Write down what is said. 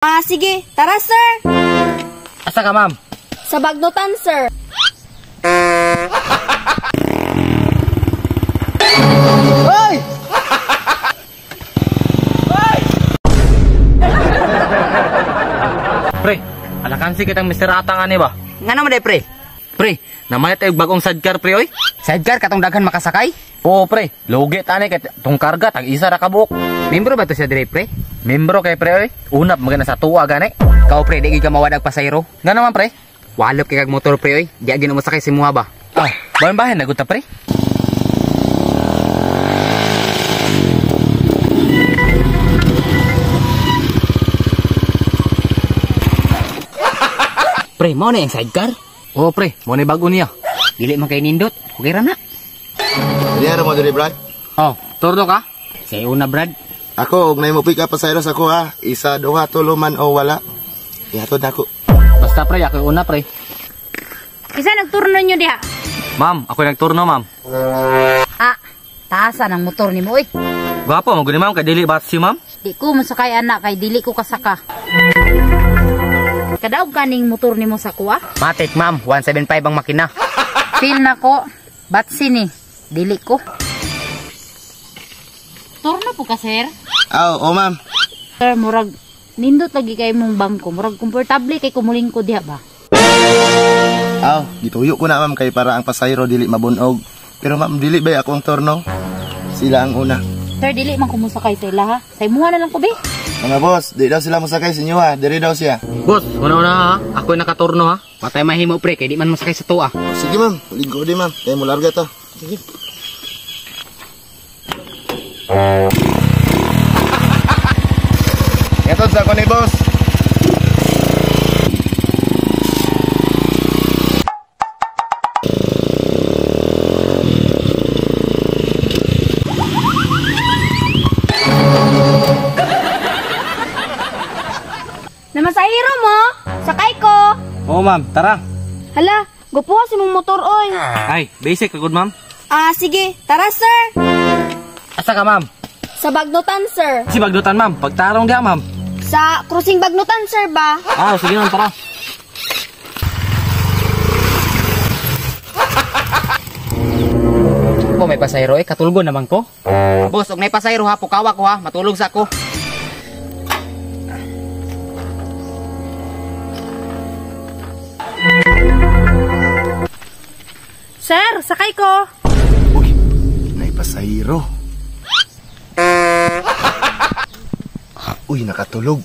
Ah, sige. Tara, sir. Asa ka, ma'am? Sa Bagnotan, sir. Hoy! Hoy! Pre, alakansi kitang Mr. Atang ani ba? Nga naman day, pre. Pre, namalit tayo bagong sidecar, pre, oy. Sidecar katong daghan makasakay? Oo, pre. Lugi tani kay tong karga tag isa ra ka buok. Membro ba to siya dire, pre? Membro kay pre, oy. Unap magana sa tuwa gani. Kao pre, di ka mawadag pasayro. Nga naman, pre. Walop kay kag motor, pre, oy. Di agi mo sakay si muha ba? Ah, bahin bahin naguta, pre. Pre, mao na yung sidecar? Oo, pre, mao na bago niya. Dili man kay nindot. Okay ra na. Diyan mo diri, Brad. Oh, Turno ka? Sa una, Brad. Ako og nay mo pick up pasayro sa ako ha. Isa, duha, tulo man o wala. Ihatod nako. Basta pre, ako una, pre. Isa nagturno nyo diha. Ma'am, ako nagturno, ma'am. Ah, taasa ng motor nimo oy. Gwapo mo gani, ma'am, kay dili bat si ma'am. Di ko mosakay anak kay dili ko kasaka. Kadaog kaning motor nimo sa kuha? Matik, ma'am. 175 ang makina. Feel na ko. Batsi ni. Dili ko. Turno po ka, sir? Aw, oh, ma'am. Sir, murag nindot lagi kay mong bangko. Murag komportable kay kumuling ko diha ba? Aw, gituyo ko na, ma'am, kay para ang pasayro dili mabunog. Pero ma'am, dili ba ako ang turno? Sila ang una. Sir, dili man ko mosakay sa ila ha. Sa imuha na lang ko be. Mga boss, di daw sila mosakay sa inyo ha. Diri daw siya. Boss, una-una ha. Ako nakaturno ha. Patay mahimo, pre, kay di man mosakay sa tuwa. Oh, sige, ma'am. Lingko di, ma'am. Kay mo larga ta. Sige. Yatod sa ko ni boss. Namasahiro mo? Sakay ko. Oo, ma'am, tara. Hala, gupo si mong motor, oy. Ay, basic ka good, ma'am. Ah, sige. Tara, sir. Asa ka, ma'am? Sa Bagnotan, sir. Si Bagnotan, ma'am. Pagtarong diha, ma'am. Sa Cruising Bagnotan, sir ba? Ah, sige, ma'am, tara. Ko may pasayro eh, katulgo naman ko. Boss, og may pasayro ha, pukawa ko ha, matulog sa ako. Sir, sakay ko. Uy, nay pasayro. Uy, nakatulog.